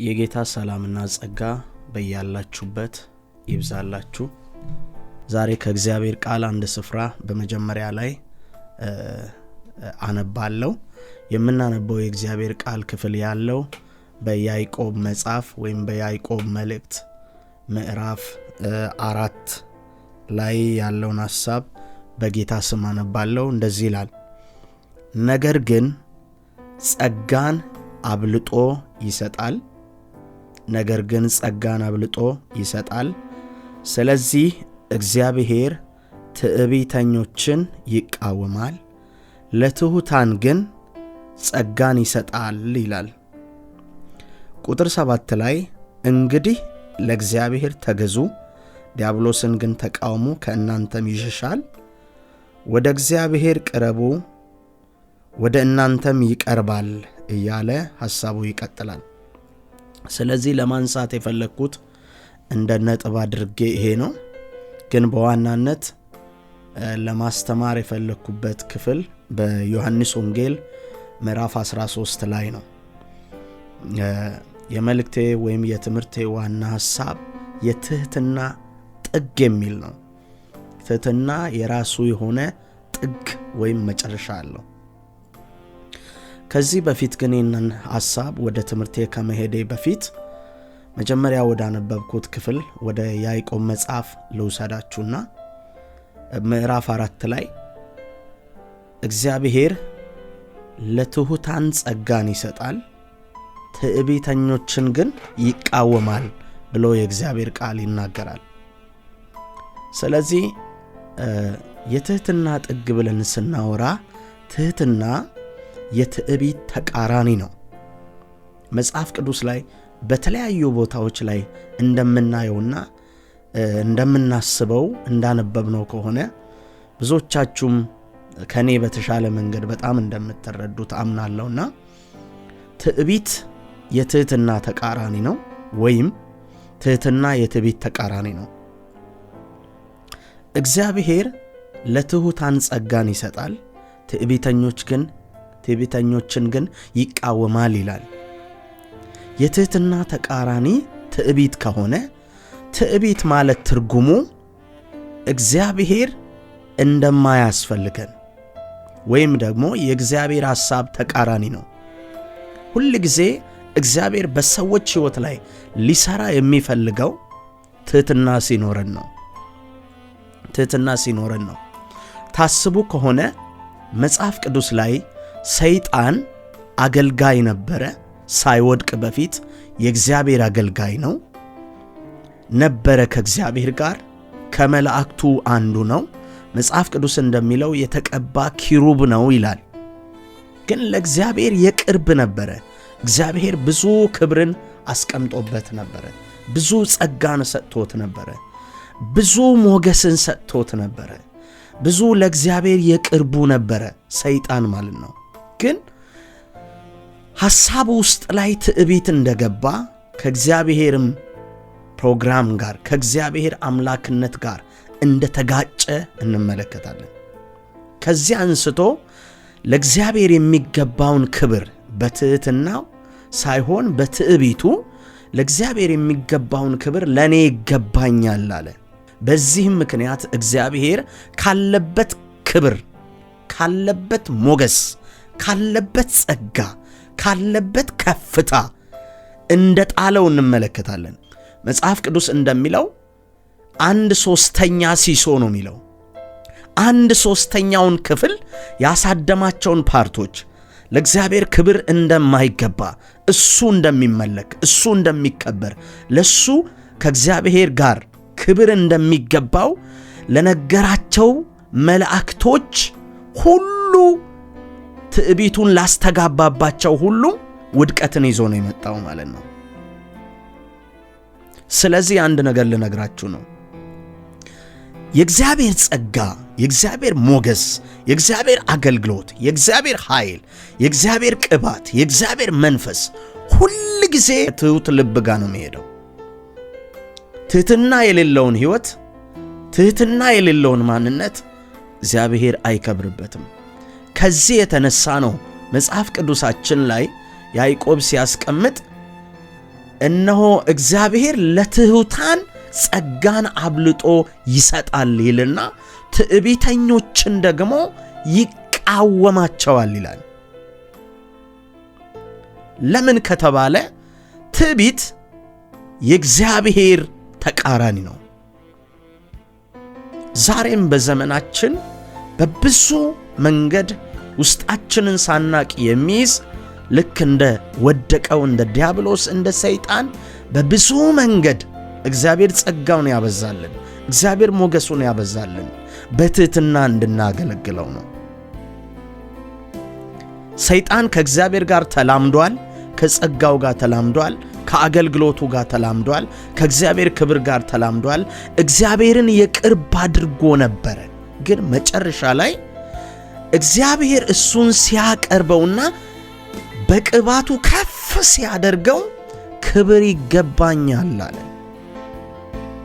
የጌታ ሰላምና ጸጋ በያላችሁበት ይብዛላችሁ። ዛሬ ከእግዚአብሔር ቃል አንድ ስፍራ በመጀመሪያ ላይ አነባለሁ። የምናነበው የእግዚአብሔር ቃል ክፍል ያለው በያዕቆብ መጽሐፍ ወይም በያዕቆብ መልእክት ምዕራፍ 4 ላይ ያለውን ሐሳብ በጌታ ስም አነባለሁ። እንደዚህ ይላል፣ ነገር ግን ጸጋን አብልጦ ይሰጣል። ነገር ግን ጸጋን አብልጦ ይሰጣል። ስለዚህ እግዚአብሔር ትዕቢተኞችን ይቃወማል፣ ለትሑታን ግን ጸጋን ይሰጣል ይላል። ቁጥር 7 ላይ እንግዲህ ለእግዚአብሔር ተገዙ፣ ዲያብሎስን ግን ተቃውሙ፣ ከእናንተም ይሸሻል። ወደ እግዚአብሔር ቅረቡ፣ ወደ እናንተም ይቀርባል እያለ ሐሳቡ ይቀጥላል። ስለዚህ ለማንሳት የፈለግኩት እንደ ነጥብ አድርጌ ይሄ ነው። ግን በዋናነት ለማስተማር የፈለግኩበት ክፍል በዮሐንስ ወንጌል ምዕራፍ 13 ላይ ነው። የመልእክቴ ወይም የትምህርቴ ዋና ሐሳብ የትህትና ጥግ የሚል ነው። ትህትና የራሱ የሆነ ጥግ ወይም መጨረሻ አለው። ከዚህ በፊት ግን ይህንን ሐሳብ ወደ ትምህርቴ ከመሄዴ በፊት መጀመሪያ ወዳነበብኩት ክፍል ወደ ያዕቆብ መጽሐፍ ልውሰዳችሁና ምዕራፍ 4 ላይ እግዚአብሔር ለትሑታን ጸጋን ይሰጣል፣ ትዕቢተኞችን ግን ይቃወማል ብሎ የእግዚአብሔር ቃል ይናገራል። ስለዚህ የትህትና ጥግ ብለን ስናወራ ትህትና የትዕቢት ተቃራኒ ነው። መጽሐፍ ቅዱስ ላይ በተለያዩ ቦታዎች ላይ እንደምናየውና እንደምናስበው እንዳነበብነው ከሆነ ብዙዎቻችሁም ከኔ በተሻለ መንገድ በጣም እንደምትረዱት አምናለሁና ትዕቢት የትህትና ተቃራኒ ነው፣ ወይም ትህትና የትዕቢት ተቃራኒ ነው። እግዚአብሔር ለትሑታን ጸጋን ይሰጣል፣ ትዕቢተኞችን ግን ይቃወማል ይላል። የትህትና ተቃራኒ ትዕቢት ከሆነ ትዕቢት ማለት ትርጉሙ እግዚአብሔር እንደማያስፈልገን ወይም ደግሞ የእግዚአብሔር ሐሳብ ተቃራኒ ነው። ሁል ጊዜ እግዚአብሔር በሰዎች ሕይወት ላይ ሊሰራ የሚፈልገው ትህትና ሲኖረን ነው። ትህትና ሲኖረን ነው። ታስቡ ከሆነ መጽሐፍ ቅዱስ ላይ ሰይጣን አገልጋይ ነበረ። ሳይወድቅ በፊት የእግዚአብሔር አገልጋይ ነው ነበረ። ከእግዚአብሔር ጋር ከመላእክቱ አንዱ ነው። መጽሐፍ ቅዱስ እንደሚለው የተቀባ ኪሩብ ነው ይላል። ግን ለእግዚአብሔር የቅርብ ነበረ። እግዚአብሔር ብዙ ክብርን አስቀምጦበት ነበረ። ብዙ ጸጋን ሰጥቶት ነበረ። ብዙ ሞገስን ሰጥቶት ነበረ። ብዙ ለእግዚአብሔር የቅርቡ ነበረ ሰይጣን ማለት ነው። ግን ሐሳቡ ውስጥ ላይ ትዕቢት እንደገባ ከእግዚአብሔርም ፕሮግራም ጋር ከእግዚአብሔር አምላክነት ጋር እንደተጋጨ እንመለከታለን። ከዚህ አንስቶ ለእግዚአብሔር የሚገባውን ክብር በትሕትናው ሳይሆን በትዕቢቱ ለእግዚአብሔር የሚገባውን ክብር ለእኔ ይገባኛል አለ። በዚህም ምክንያት እግዚአብሔር ካለበት ክብር፣ ካለበት ሞገስ፣ ካለበት ጸጋ፣ ካለበት ከፍታ እንደጣለው እንመለከታለን። መጽሐፍ ቅዱስ እንደሚለው 1/3 ሲሶ ነው የሚለው። 1/3ኛውን ክፍል ያሳደማቸውን part ኦች ለእግዚአብሔር ክብር እንደማይገባ፣ እሱ እንደሚመለክ፣ እሱ እንደሚከበር፣ ለሱ ከእግዚአብሔር ጋር ክብር እንደሚገባው ለነገራቸው መላእክቶች ሁሉ ትዕቢቱን ላስተጋባባቸው ሁሉ ውድቀትን ይዞ ነው የመጣው ማለት ነው። ስለዚህ አንድ ነገር ልነግራችሁ ነው። የእግዚአብሔር ጸጋ፣ የእግዚአብሔር ሞገስ፣ የእግዚአብሔር አገልግሎት፣ የእግዚአብሔር ኃይል፣ የእግዚአብሔር ቅባት፣ የእግዚአብሔር መንፈስ ሁል ጊዜ ትሑት ልብ ጋር ነው የሚሄደው። ትሕትና የሌለውን ሕይወት፣ ትሕትና የሌለውን ማንነት እግዚአብሔር አይከብርበትም። ከዚህ የተነሳ ነው መጽሐፍ ቅዱሳችን ላይ ያዕቆብ ሲያስቀምጥ እነሆ እግዚአብሔር ለትሑታን ጸጋን አብልጦ ይሰጣል ይልና ትዕቢተኞችን ደግሞ ይቃወማቸዋል ይላል። ለምን ከተባለ ትዕቢት የእግዚአብሔር ተቃራኒ ነው። ዛሬም በዘመናችን በብዙ መንገድ ውስጣችንን ሳናቅ የሚይዝ ልክ እንደ ወደቀው እንደ ዲያብሎስ እንደ ሰይጣን በብዙ መንገድ እግዚአብሔር ጸጋውን ያበዛልን፣ እግዚአብሔር ሞገሱን ያበዛልን በትሕትና እንድናገለግለው ነው። ሰይጣን ከእግዚአብሔር ጋር ተላምዷል፣ ከጸጋው ጋር ተላምዷል፣ ከአገልግሎቱ ጋር ተላምዷል፣ ከእግዚአብሔር ክብር ጋር ተላምዷል። እግዚአብሔርን የቅርብ አድርጎ ነበረ። ግን መጨረሻ ላይ እግዚአብሔር እሱን ሲያቀርበውና በቅባቱ ከፍ ሲያደርገው ክብር ይገባኛል አለ።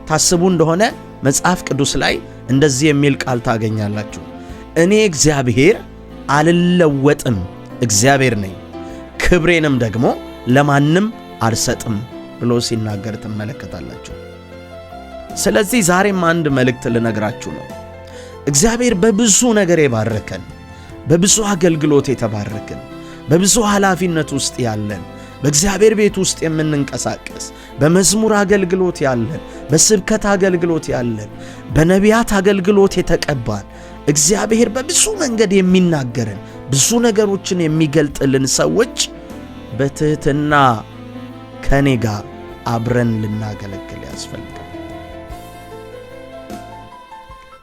ታስቡ እንደሆነ መጽሐፍ ቅዱስ ላይ እንደዚህ የሚል ቃል ታገኛላችሁ። እኔ እግዚአብሔር አልለወጥም፣ እግዚአብሔር ነኝ፣ ክብሬንም ደግሞ ለማንም አልሰጥም ብሎ ሲናገር ትመለከታላችሁ። ስለዚህ ዛሬም አንድ መልእክት ልነግራችሁ ነው። እግዚአብሔር በብዙ ነገር የባረከን፣ በብዙ አገልግሎት የተባረክን፣ በብዙ ኃላፊነት ውስጥ ያለን፣ በእግዚአብሔር ቤት ውስጥ የምንንቀሳቀስ፣ በመዝሙር አገልግሎት ያለን፣ በስብከት አገልግሎት ያለን፣ በነቢያት አገልግሎት የተቀባን፣ እግዚአብሔር በብዙ መንገድ የሚናገረን፣ ብዙ ነገሮችን የሚገልጥልን ሰዎች በትሕትና ከኔ ጋር አብረን ልናገለግል ያስፈልጋል።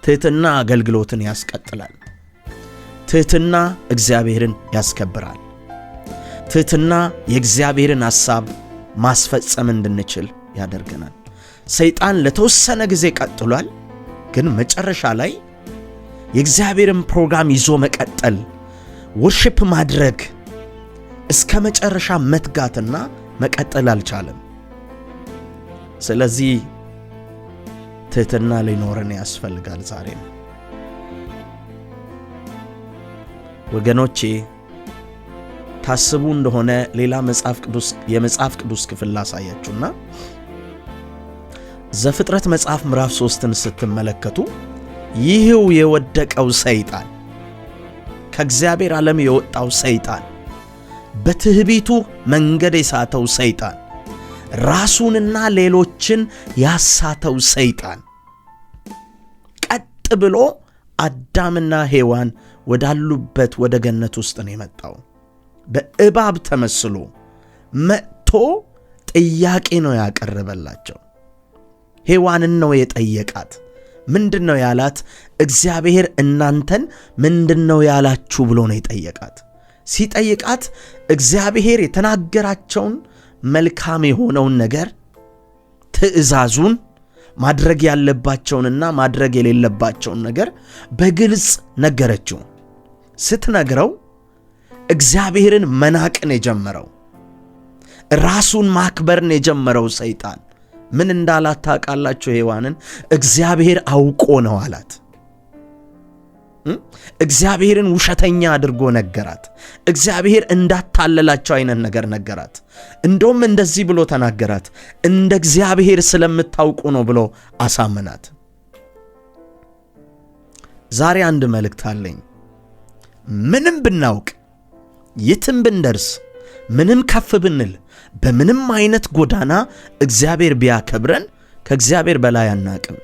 ትሕትና አገልግሎትን ያስቀጥላል። ትሕትና እግዚአብሔርን ያስከብራል። ትሕትና የእግዚአብሔርን ሐሳብ ማስፈጸም እንድንችል ያደርገናል። ሰይጣን ለተወሰነ ጊዜ ቀጥሏል፣ ግን መጨረሻ ላይ የእግዚአብሔርን ፕሮግራም ይዞ መቀጠል፣ worship ማድረግ፣ እስከ መጨረሻ መትጋትና መቀጠል አልቻለም። ስለዚህ ትሕትና ሊኖረን ያስፈልጋል። ዛሬም ወገኖቼ ታስቡ እንደሆነ ሌላ የመጽሐፍ ቅዱስ ክፍል ላሳያችሁና ዘፍጥረት መጽሐፍ ምዕራፍ 3ን ስትመለከቱ ይህው የወደቀው ሰይጣን፣ ከእግዚአብሔር ዓለም የወጣው ሰይጣን፣ በትዕቢቱ መንገድ የሳተው ሰይጣን፣ ራሱንና ሌሎችን ያሳተው ሰይጣን ቀጥ ብሎ አዳምና ሔዋን ወዳሉበት ወደ ገነት ውስጥ ነው የመጣው። በእባብ ተመስሎ መጥቶ ጥያቄ ነው ያቀረበላቸው። ሔዋንን ነው የጠየቃት። ምንድን ነው ያላት? እግዚአብሔር እናንተን ምንድን ነው ያላችሁ ብሎ ነው የጠየቃት። ሲጠይቃት እግዚአብሔር የተናገራቸውን መልካም የሆነውን ነገር፣ ትእዛዙን፣ ማድረግ ያለባቸውንና ማድረግ የሌለባቸውን ነገር በግልጽ ነገረችው። ስትነግረው እግዚአብሔርን መናቅን የጀመረው፣ ራሱን ማክበርን የጀመረው ሰይጣን ምን እንዳላት ታውቃላችሁ? ሔዋንን እግዚአብሔር አውቆ ነው አላት። እግዚአብሔርን ውሸተኛ አድርጎ ነገራት። እግዚአብሔር እንዳታለላቸው አይነት ነገር ነገራት። እንደውም እንደዚህ ብሎ ተናገራት፣ እንደ እግዚአብሔር ስለምታውቁ ነው ብሎ አሳመናት። ዛሬ አንድ መልእክት አለኝ። ምንም ብናውቅ፣ የትም ብንደርስ፣ ምንም ከፍ ብንል፣ በምንም አይነት ጎዳና እግዚአብሔር ቢያከብረን ከእግዚአብሔር በላይ አናቅም።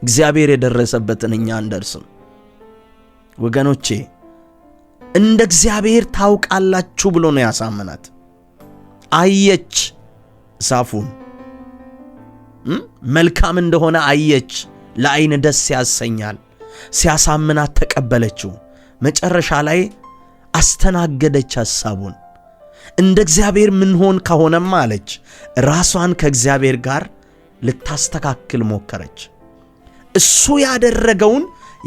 እግዚአብሔር የደረሰበትን እኛ አንደርስም። ወገኖቼ እንደ እግዚአብሔር ታውቃላችሁ ብሎ ነው ያሳመናት። አየች፣ ዛፉን መልካም እንደሆነ አየች፣ ለዓይን ደስ ያሰኛል። ሲያሳምናት ተቀበለችው። መጨረሻ ላይ አስተናገደች ሐሳቡን። እንደ እግዚአብሔር ምንሆን ከሆነማ አለች፣ ራሷን ከእግዚአብሔር ጋር ልታስተካክል ሞከረች። እሱ ያደረገውን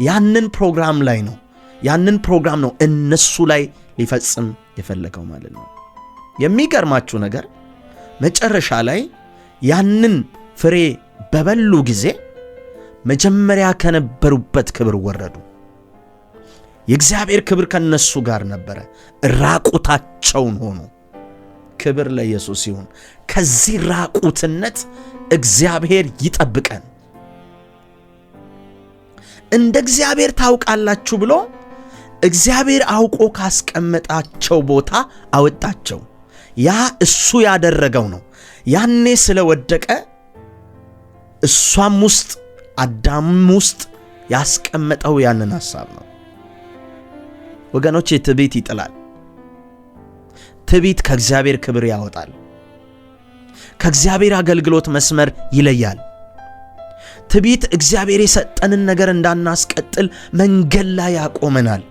ያንን ፕሮግራም ላይ ነው ያንን ፕሮግራም ነው እነሱ ላይ ሊፈጽም የፈለገው ማለት ነው። የሚገርማችሁ ነገር መጨረሻ ላይ ያንን ፍሬ በበሉ ጊዜ መጀመሪያ ከነበሩበት ክብር ወረዱ። የእግዚአብሔር ክብር ከነሱ ጋር ነበረ። ራቁታቸውን ሆኑ። ክብር ለኢየሱስ ይሁን። ከዚህ ራቁትነት እግዚአብሔር ይጠብቀን። እንደ እግዚአብሔር ታውቃላችሁ ብሎ እግዚአብሔር አውቆ ካስቀመጣቸው ቦታ አወጣቸው። ያ እሱ ያደረገው ነው። ያኔ ስለወደቀ እሷም ውስጥ አዳምም ውስጥ ያስቀመጠው ያንን ሐሳብ ነው። ወገኖቼ ትዕቢት ይጥላል። ትዕቢት ከእግዚአብሔር ክብር ያወጣል። ከእግዚአብሔር አገልግሎት መስመር ይለያል። ትዕቢት እግዚአብሔር የሰጠንን ነገር እንዳናስቀጥል መንገድ ላይ ያቆመናል።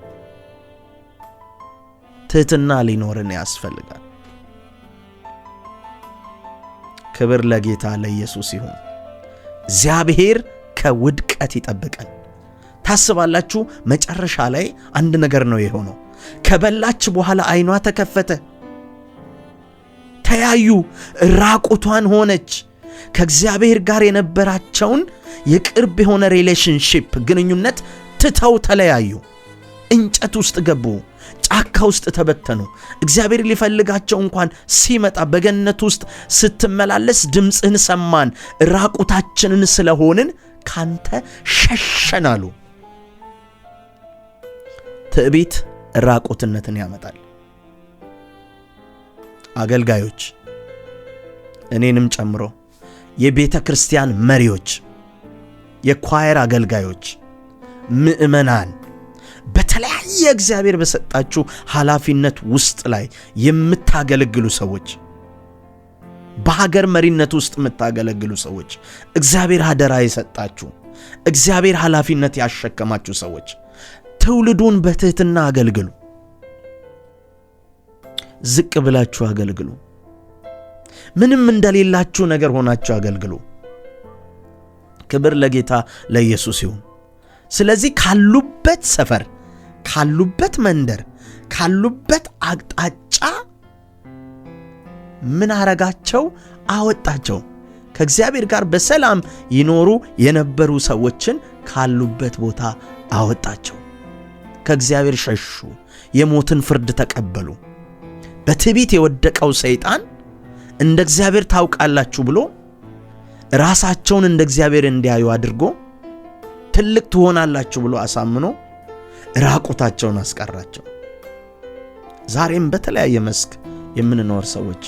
ትሕትና ሊኖርን ያስፈልጋል። ክብር ለጌታ ለኢየሱስ ይሁን። እግዚአብሔር ከውድቀት ይጠብቀን። ታስባላችሁ፣ መጨረሻ ላይ አንድ ነገር ነው የሆነው። ከበላች በኋላ ዓይኗ ተከፈተ፣ ተያዩ፣ ራቁቷን ሆነች። ከእግዚአብሔር ጋር የነበራቸውን የቅርብ የሆነ relationship ግንኙነት ትተው ተለያዩ። እንጨት ውስጥ ገቡ፣ ጫካ ውስጥ ተበተኑ። እግዚአብሔር ሊፈልጋቸው እንኳን ሲመጣ በገነት ውስጥ ስትመላለስ ድምፅህን ሰማን፣ ራቁታችንን ስለሆንን ካንተ ሸሸን አሉ። ትዕቢት ራቁትነትን ያመጣል። አገልጋዮች፣ እኔንም ጨምሮ የቤተ ክርስቲያን መሪዎች፣ የኳየር አገልጋዮች፣ ምዕመናን በተለያየ እግዚአብሔር በሰጣችሁ ኃላፊነት ውስጥ ላይ የምታገለግሉ ሰዎች፣ በሀገር መሪነት ውስጥ የምታገለግሉ ሰዎች፣ እግዚአብሔር አደራ የሰጣችሁ፣ እግዚአብሔር ኃላፊነት ያሸከማችሁ ሰዎች ትውልዱን በትሕትና አገልግሉ። ዝቅ ብላችሁ አገልግሉ። ምንም እንደሌላችሁ ነገር ሆናችሁ አገልግሉ። ክብር ለጌታ ለኢየሱስ ይሁን። ስለዚህ ካሉበት ሰፈር፣ ካሉበት መንደር፣ ካሉበት አቅጣጫ ምን አረጋቸው? አወጣቸው። ከእግዚአብሔር ጋር በሰላም ይኖሩ የነበሩ ሰዎችን ካሉበት ቦታ አወጣቸው። ከእግዚአብሔር ሸሹ፣ የሞትን ፍርድ ተቀበሉ። በትዕቢት የወደቀው ሰይጣን እንደ እግዚአብሔር ታውቃላችሁ ብሎ ራሳቸውን እንደ እግዚአብሔር እንዲያዩ አድርጎ ትልቅ ትሆናላችሁ ብሎ አሳምኖ ራቁታቸውን አስቀራቸው። ዛሬም በተለያየ መስክ የምንኖር ሰዎች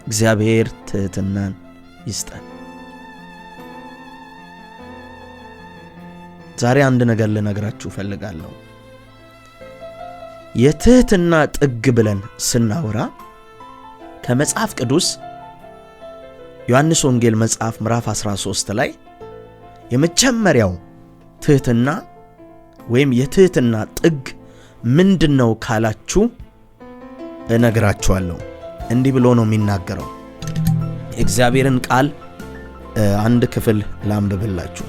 እግዚአብሔር ትሕትናን ይስጠን። ዛሬ አንድ ነገር ልነግራችሁ እፈልጋለሁ። የትሕትና ጥግ ብለን ስናወራ ከመጽሐፍ ቅዱስ ዮሐንስ ወንጌል መጽሐፍ ምዕራፍ 13 ላይ የመጀመሪያው ትሕትና ወይም የትሕትና ጥግ ምንድን ነው ካላችሁ እነግራችኋለሁ። እንዲህ ብሎ ነው የሚናገረው። የእግዚአብሔርን ቃል አንድ ክፍል ላንብብላችሁ።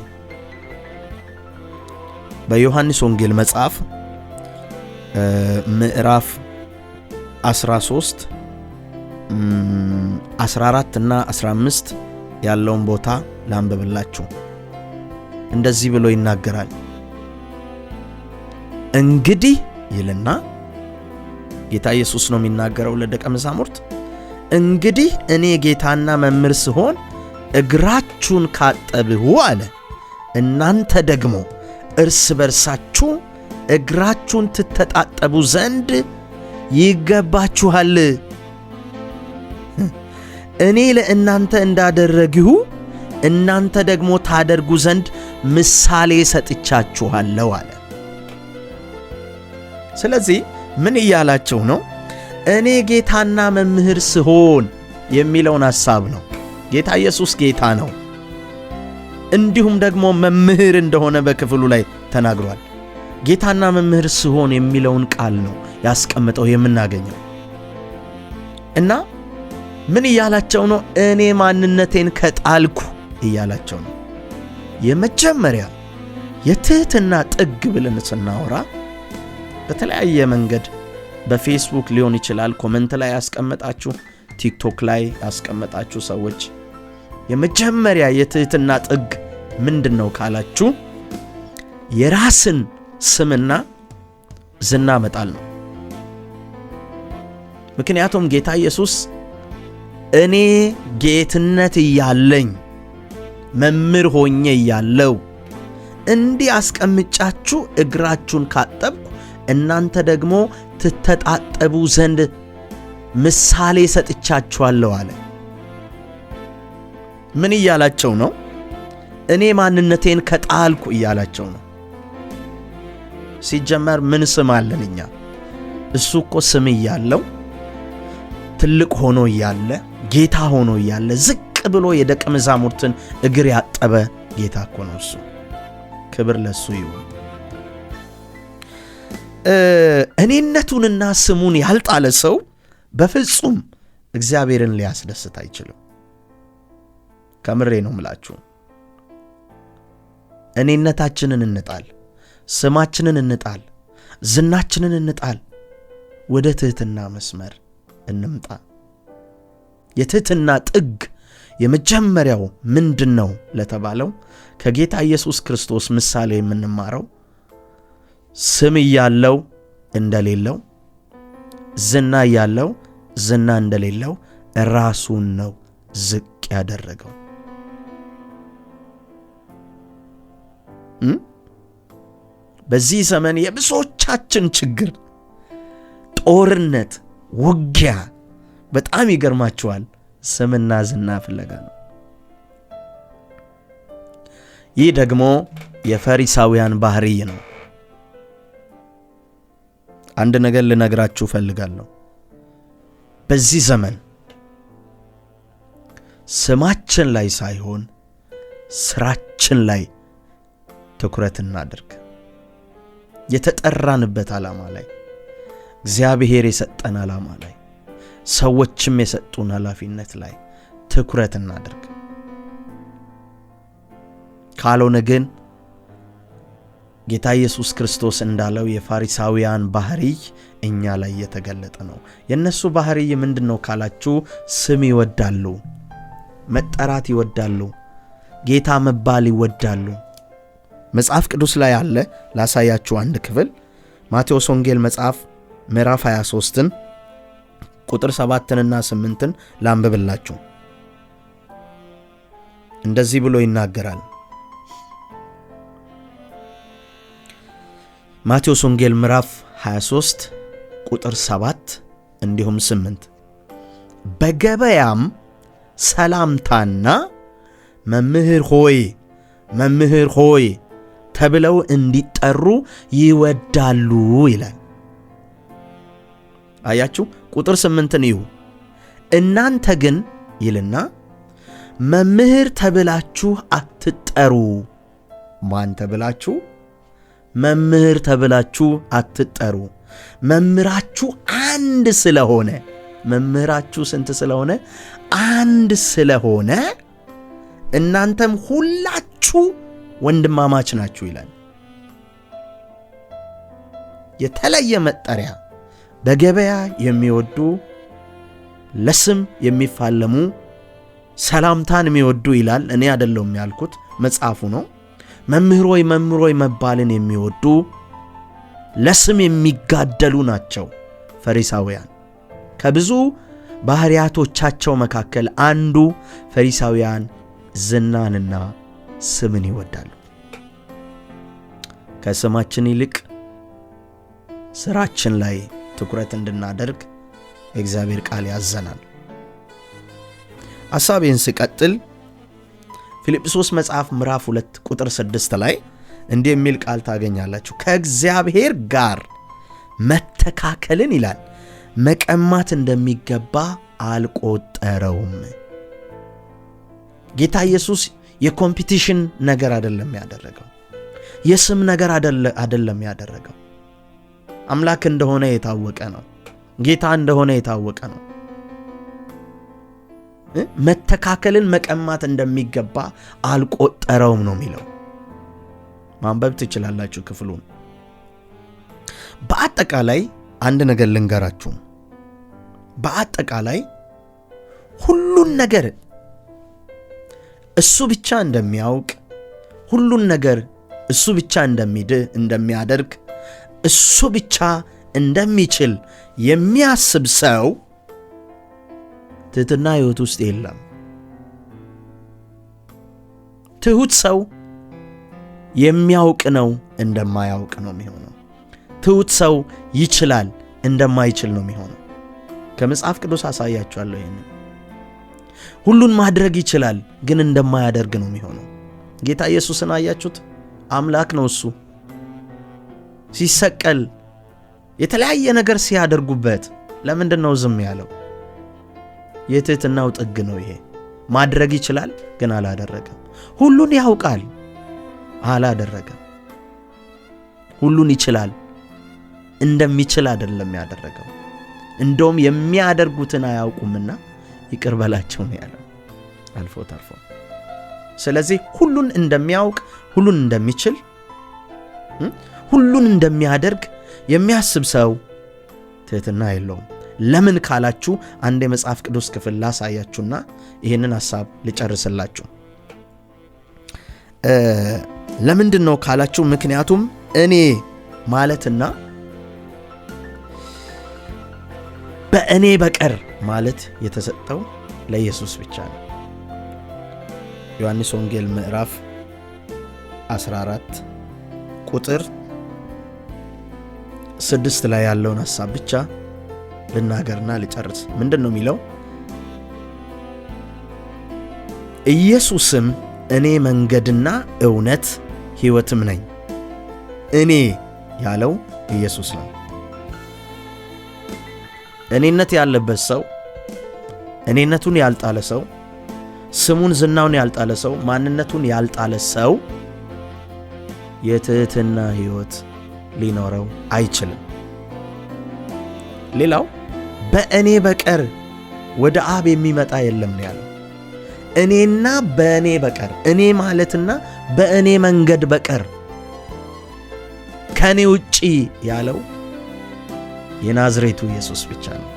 በዮሐንስ ወንጌል መጽሐፍ ምዕራፍ 13 14 እና 15 ያለውን ቦታ ላንብብላችሁ። እንደዚህ ብሎ ይናገራል። እንግዲህ ይልና ጌታ ኢየሱስ ነው የሚናገረው ለደቀ መዛሙርት። እንግዲህ እኔ ጌታና መምህር ስሆን እግራችሁን ካጠብሁ አለ፣ እናንተ ደግሞ እርስ በርሳችሁ እግራችሁን ትተጣጠቡ ዘንድ ይገባችኋል። እኔ ለእናንተ እንዳደረግሁ እናንተ ደግሞ ታደርጉ ዘንድ ምሳሌ ሰጥቻችኋለሁ አለ። ስለዚህ ምን እያላቸው ነው? እኔ ጌታና መምህር ስሆን የሚለውን ሐሳብ ነው። ጌታ ኢየሱስ ጌታ ነው፣ እንዲሁም ደግሞ መምህር እንደሆነ በክፍሉ ላይ ተናግሯል። ጌታና መምህር ስሆን የሚለውን ቃል ነው ያስቀምጠው የምናገኘው። እና ምን እያላቸው ነው? እኔ ማንነቴን ከጣልኩ እያላቸው ነው። የመጀመሪያ የትሕትና ጥግ ብለን ስናወራ በተለያየ መንገድ በፌስቡክ ሊሆን ይችላል፣ comment ላይ ያስቀመጣችሁ፣ ቲክቶክ ላይ ያስቀመጣችሁ ሰዎች የመጀመሪያ የትሕትና ጥግ ምንድን ነው ካላችሁ የራስን ስምና ዝና መጣል ነው። ምክንያቱም ጌታ ኢየሱስ እኔ ጌትነት እያለኝ መምህር ሆኜ እያለው እንዲህ አስቀምጫችሁ እግራችሁን ካጠብኩ እናንተ ደግሞ ትተጣጠቡ ዘንድ ምሳሌ ሰጥቻችኋለሁ አለ። ምን እያላቸው ነው? እኔ ማንነቴን ከጣልኩ እያላቸው ነው። ሲጀመር ምን ስም አለን እኛ? እሱ እኮ ስም እያለው፣ ትልቅ ሆኖ እያለ፣ ጌታ ሆኖ እያለ ዝቅ ብሎ የደቀ መዛሙርትን እግር ያጠበ ጌታ እኮ ነው እሱ። ክብር ለሱ ይሁን። እኔነቱንና ስሙን ያልጣለ ሰው በፍጹም እግዚአብሔርን ሊያስደስት አይችልም። ከምሬ ነው ምላችሁ። እኔነታችንን እንጣል፣ ስማችንን እንጣል፣ ዝናችንን እንጣል። ወደ ትሕትና መስመር እንምጣ። የትሕትና ጥግ የመጀመሪያው ምንድን ነው ለተባለው ከጌታ ኢየሱስ ክርስቶስ ምሳሌ የምንማረው ስም እያለው እንደሌለው፣ ዝና እያለው ዝና እንደሌለው ራሱን ነው ዝቅ ያደረገው። በዚህ ዘመን የብዙዎቻችን ችግር ጦርነት፣ ውጊያ፣ በጣም ይገርማችኋል፣ ስምና ዝና ፍለጋ ነው። ይህ ደግሞ የፈሪሳውያን ባህሪይ ነው። አንድ ነገር ልነግራችሁ እፈልጋለሁ። በዚህ ዘመን ስማችን ላይ ሳይሆን ስራችን ላይ ትኩረት እናድርግ። የተጠራንበት ዓላማ ላይ፣ እግዚአብሔር የሰጠን ዓላማ ላይ፣ ሰዎችም የሰጡን ኃላፊነት ላይ ትኩረት እናድርግ። ካልሆነ ግን ጌታ ኢየሱስ ክርስቶስ እንዳለው የፋሪሳውያን ባህሪይ እኛ ላይ የተገለጠ ነው። የእነሱ ባህሪይ ምንድን ነው ካላችሁ፣ ስም ይወዳሉ፣ መጠራት ይወዳሉ፣ ጌታ መባል ይወዳሉ። መጽሐፍ ቅዱስ ላይ አለ፣ ላሳያችሁ አንድ ክፍል፣ ማቴዎስ ወንጌል መጽሐፍ ምዕራፍ 23ን ቁጥር 7ንና 8ን ላንብብላችሁ። እንደዚህ ብሎ ይናገራል። ማቴዎስ ወንጌል ምዕራፍ 23 ቁጥር 7 እንዲሁም 8፣ በገበያም ሰላምታና መምህር ሆይ፣ መምህር ሆይ ተብለው እንዲጠሩ ይወዳሉ ይላል። አያችሁ፣ ቁጥር 8ን እዩ። እናንተ ግን ይልና መምህር ተብላችሁ አትጠሩ። ማን ተብላችሁ? መምህር ተብላችሁ አትጠሩ። መምህራችሁ አንድ ስለሆነ፣ መምህራችሁ ስንት ስለሆነ? አንድ ስለሆነ እናንተም ሁላችሁ ወንድማማች ናችሁ ይላል። የተለየ መጠሪያ በገበያ የሚወዱ፣ ለስም የሚፋለሙ፣ ሰላምታን የሚወዱ ይላል። እኔ አይደለሁም ያልኩት፣ መጽሐፉ ነው። መምህር ሆይ፣ መምህር ሆይ መባልን የሚወዱ፣ ለስም የሚጋደሉ ናቸው ፈሪሳውያን። ከብዙ ባህሪያቶቻቸው መካከል አንዱ ፈሪሳውያን ዝናንና ስምን ይወዳሉ። ከስማችን ይልቅ ስራችን ላይ ትኩረት እንድናደርግ የእግዚአብሔር ቃል ያዘናል። ሐሳቤን ስቀጥል ፊልጵስዩስ መጽሐፍ ምዕራፍ 2 ቁጥር 6 ላይ እንዲህ የሚል ቃል ታገኛላችሁ። ከእግዚአብሔር ጋር መተካከልን ይላል መቀማት እንደሚገባ አልቆጠረውም። ጌታ ኢየሱስ የ competition ነገር አይደለም ያደረገው። የስም ነገር አይደለም ያደረገው። አምላክ እንደሆነ የታወቀ ነው። ጌታ እንደሆነ የታወቀ ነው። መተካከልን መቀማት እንደሚገባ አልቆጠረውም ነው የሚለው። ማንበብ ትችላላችሁ ክፍሉን። በአጠቃላይ አንድ ነገር ልንገራችሁ። በአጠቃላይ ሁሉን ነገር እሱ ብቻ እንደሚያውቅ፣ ሁሉን ነገር እሱ ብቻ እንደሚያደርግ፣ እሱ ብቻ እንደሚችል የሚያስብ ሰው ትሕትና ሕይወት ውስጥ የለም። ትሑት ሰው የሚያውቅ ነው እንደማያውቅ ነው የሚሆነው። ትሑት ሰው ይችላል እንደማይችል ነው የሚሆነው። ከመጽሐፍ ቅዱስ አሳያችኋለሁ ይሄንን። ሁሉን ማድረግ ይችላል ግን እንደማያደርግ ነው የሚሆነው። ጌታ ኢየሱስን አያችሁት? አምላክ ነው እሱ። ሲሰቀል የተለያየ ነገር ሲያደርጉበት ለምንድን ነው ዝም ያለው? የትሕትናው ጥግ ነው ይሄ። ማድረግ ይችላል ግን አላደረገም። ሁሉን ያውቃል አላደረገም። ሁሉን ይችላል እንደሚችል አይደለም ያደረገው። እንደውም የሚያደርጉትን አያውቁምና ይቅር በላቸው ነው ያለው፣ አልፎ ተርፎ። ስለዚህ ሁሉን እንደሚያውቅ፣ ሁሉን እንደሚችል፣ ሁሉን እንደሚያደርግ የሚያስብ ሰው ትሕትና የለውም። ለምን ካላችሁ አንድ የመጽሐፍ ቅዱስ ክፍል ላሳያችሁና ይህንን ሐሳብ ልጨርስላችሁ። ለምንድን ነው ካላችሁ፣ ምክንያቱም እኔ ማለትና በእኔ በቀር ማለት የተሰጠው ለኢየሱስ ብቻ ነው። ዮሐንስ ወንጌል ምዕራፍ 14 ቁጥር 6 ላይ ያለውን ሐሳብ ብቻ ልናገርና ልጨርስ። ምንድን ነው የሚለው? ኢየሱስም እኔ መንገድና እውነት ሕይወትም ነኝ። እኔ ያለው ኢየሱስ ነው። እኔነት ያለበት ሰው፣ እኔነቱን ያልጣለ ሰው፣ ስሙን ዝናውን ያልጣለ ሰው፣ ማንነቱን ያልጣለ ሰው የትሕትና ሕይወት ሊኖረው አይችልም። ሌላው በእኔ በቀር ወደ አብ የሚመጣ የለም ነው ያለው። እኔና በእኔ በቀር፣ እኔ ማለትና በእኔ መንገድ በቀር፣ ከእኔ ውጪ ያለው የናዝሬቱ ኢየሱስ ብቻ ነው።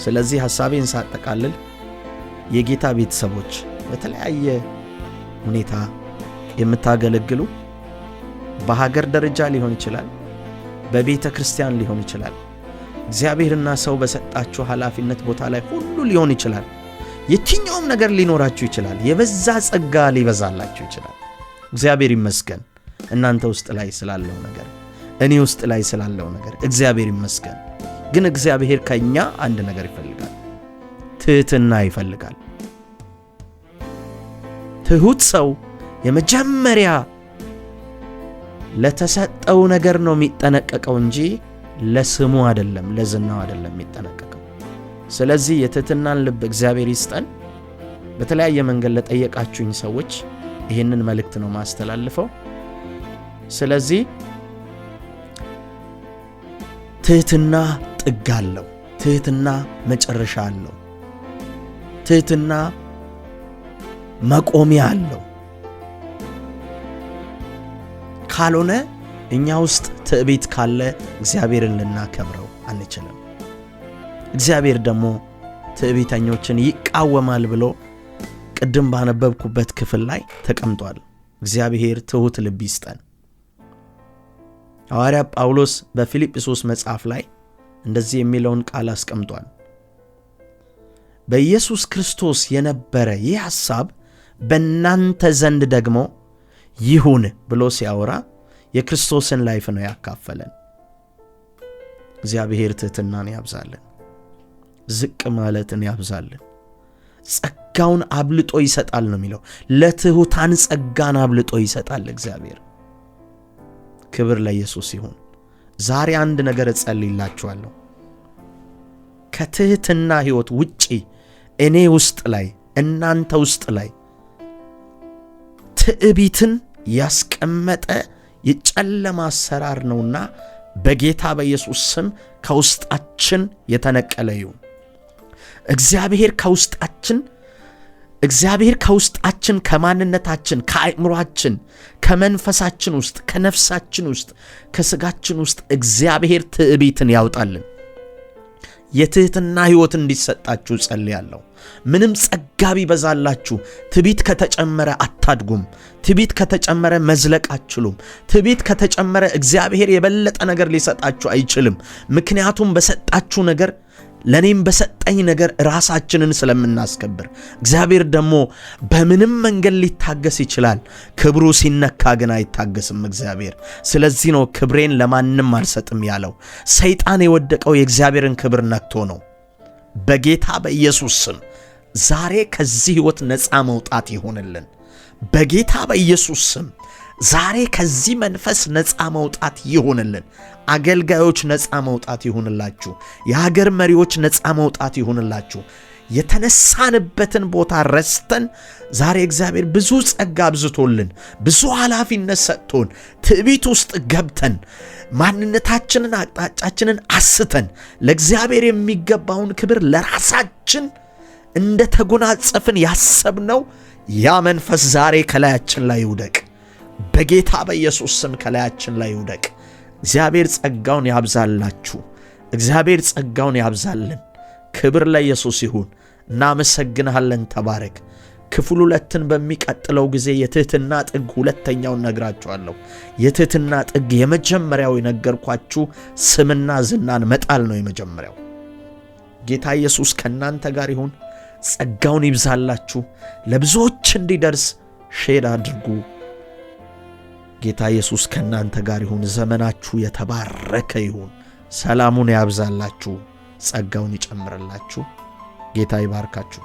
ስለዚህ ሐሳቤን ሳጠቃልል የጌታ ቤተሰቦች፣ በተለያየ ሁኔታ የምታገለግሉ፣ በሀገር ደረጃ ሊሆን ይችላል፣ በቤተ ክርስቲያን ሊሆን ይችላል፣ እግዚአብሔርና ሰው በሰጣችሁ ኃላፊነት ቦታ ላይ ሁሉ ሊሆን ይችላል። የትኛውም ነገር ሊኖራችሁ ይችላል። የበዛ ጸጋ ሊበዛላችሁ ይችላል። እግዚአብሔር ይመስገን እናንተ ውስጥ ላይ ስላለው ነገር፣ እኔ ውስጥ ላይ ስላለው ነገር እግዚአብሔር ይመስገን። ግን እግዚአብሔር ከኛ አንድ ነገር ይፈልጋል፣ ትሕትና ይፈልጋል። ትሑት ሰው የመጀመሪያ ለተሰጠው ነገር ነው የሚጠነቀቀው እንጂ ለስሙ አይደለም፣ ለዝናው አይደለም የሚጠነቀቀው። ስለዚህ የትሕትናን ልብ እግዚአብሔር ይስጠን። በተለያየ መንገድ ለጠየቃችሁኝ ሰዎች ይህንን መልእክት ነው ማስተላልፈው። ስለዚህ ትሕትና ጥግ አለው። ትሕትና መጨረሻ አለው። ትሕትና መቆሚያ አለው። ካልሆነ እኛ ውስጥ ትዕቢት ካለ እግዚአብሔርን ልናከብረው አንችልም። እግዚአብሔር ደግሞ ትዕቢተኞችን ይቃወማል ብሎ ቅድም ባነበብኩበት ክፍል ላይ ተቀምጧል። እግዚአብሔር ትሑት ልብ ይስጠን። ሐዋርያ ጳውሎስ በፊልጵስዩስ መጽሐፍ ላይ እንደዚህ የሚለውን ቃል አስቀምጧል። በኢየሱስ ክርስቶስ የነበረ ይህ ሐሳብ በእናንተ ዘንድ ደግሞ ይሁን ብሎ ሲያወራ የክርስቶስን life ነው ያካፈለን። እግዚአብሔር ትሕትናን ያብዛልን፣ ዝቅ ማለትን ያብዛልን። ጸጋውን አብልጦ ይሰጣል ነው የሚለው። ለትሑታን ጸጋን አብልጦ ይሰጣል እግዚአብሔር። ክብር ለኢየሱስ ይሁን። ዛሬ አንድ ነገር እጸልይላችኋለሁ። ከትሕትና ሕይወት ውጪ እኔ ውስጥ ላይ፣ እናንተ ውስጥ ላይ ትዕቢትን ያስቀመጠ የጨለማ አሰራር ነውና በጌታ በኢየሱስ ስም ከውስጣችን የተነቀለ ይሁን። እግዚአብሔር ከውስጣችን፣ ከማንነታችን፣ ከአእምሯችን፣ ከመንፈሳችን ውስጥ፣ ከነፍሳችን ውስጥ፣ ከስጋችን ውስጥ እግዚአብሔር ትዕቢትን ያውጣልን። የትሕትና ሕይወት እንዲሰጣችሁ ጸልያለሁ። ምንም ጸጋ ቢበዛላችሁ ትዕቢት ከተጨመረ አታድጉም። ትዕቢት ከተጨመረ መዝለቅ አትችሉም። ትዕቢት ከተጨመረ እግዚአብሔር የበለጠ ነገር ሊሰጣችሁ አይችልም። ምክንያቱም በሰጣችሁ ነገር ለእኔም በሰጠኝ ነገር ራሳችንን ስለምናስከብር፣ እግዚአብሔር ደግሞ በምንም መንገድ ሊታገስ ይችላል። ክብሩ ሲነካ ግን አይታገስም እግዚአብሔር። ስለዚህ ነው ክብሬን ለማንም አልሰጥም ያለው። ሰይጣን የወደቀው የእግዚአብሔርን ክብር ነክቶ ነው። በጌታ በኢየሱስ ስም ዛሬ ከዚህ ሕይወት ነፃ መውጣት ይሆንልን። በጌታ በኢየሱስ ስም ዛሬ ከዚህ መንፈስ ነፃ መውጣት ይሁንልን። አገልጋዮች ነፃ መውጣት ይሁንላችሁ። የሀገር መሪዎች ነፃ መውጣት ይሁንላችሁ። የተነሳንበትን ቦታ ረስተን ዛሬ እግዚአብሔር ብዙ ጸጋ አብዝቶልን፣ ብዙ ኃላፊነት ሰጥቶን፣ ትዕቢት ውስጥ ገብተን፣ ማንነታችንን አቅጣጫችንን አስተን፣ ለእግዚአብሔር የሚገባውን ክብር ለራሳችን እንደ ተጎናጸፍን ያሰብነው ያ መንፈስ ዛሬ ከላያችን ላይ ይውደቅ። በጌታ በኢየሱስ ስም ከላያችን ላይ ይውደቅ። እግዚአብሔር ጸጋውን ያብዛላችሁ። እግዚአብሔር ጸጋውን ያብዛልን። ክብር ለኢየሱስ ይሁን። እናመሰግንሃለን። ተባረክ። ክፍል 2ን በሚቀጥለው ጊዜ የትህትና ጥግ ሁለተኛውን ነግራችኋለሁ። የትህትና ጥግ የመጀመሪያው የነገርኳችሁ ስምና ዝናን መጣል ነው የመጀመሪያው። ጌታ ኢየሱስ ከእናንተ ጋር ይሁን። ጸጋውን ይብዛላችሁ። ለብዙዎች እንዲደርስ share አድርጉ። ጌታ ኢየሱስ ከእናንተ ጋር ይሁን። ዘመናችሁ የተባረከ ይሁን። ሰላሙን ያብዛላችሁ፣ ጸጋውን ይጨምርላችሁ። ጌታ ይባርካችሁ።